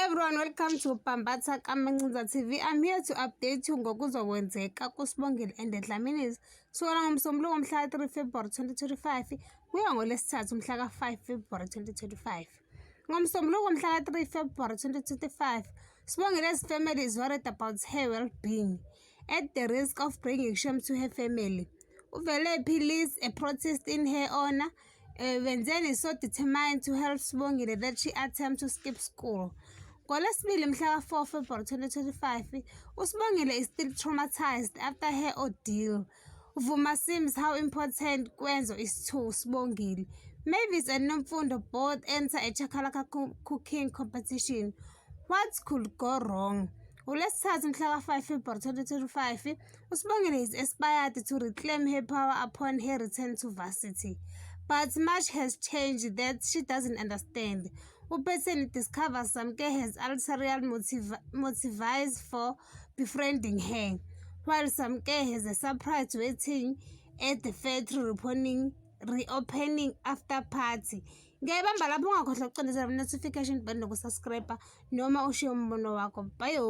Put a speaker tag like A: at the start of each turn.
A: Everyone, welcome to Bambatha Kamancinza TV. I'm here to update you ngokuzokwenzeka kuSibongile and Dlamini's kusukela ngoMsombuluko mhla 3 February 2025 kuya ngoLwesithathu mhla ka 5 February 2025. NgoMsombuluko mhla 3 February 2025, Sibongile's family is worried about her well-being at the risk of bringing shame to her family. Uvelephi leads a protest in her honor. Wenzeni is so determined to help Sibongile that she attempts to skip school. NgoLwesibili mhla 4 February 2025, uSibongile is still traumatized after her ordeal. Vuma seems how important Kwenzo is to Sibongile. Mavis and Nomfundo both enter a chakalaka cooking competition. What could go wrong? NgoLwesithathu mhla 5 February 2025, uSibongile is aspired to reclaim her power upon her return to varsity. But much has changed that she doesn't understand. Upetseni discovers Samke has ulterior motives for befriending her, while Samke has a surprise waiting at the factory reopening after party. Ngiyabamba lapho ungakhohlwa ukuqondisa notification button nokusubscribe noma ushiye umbono wakho. Bye.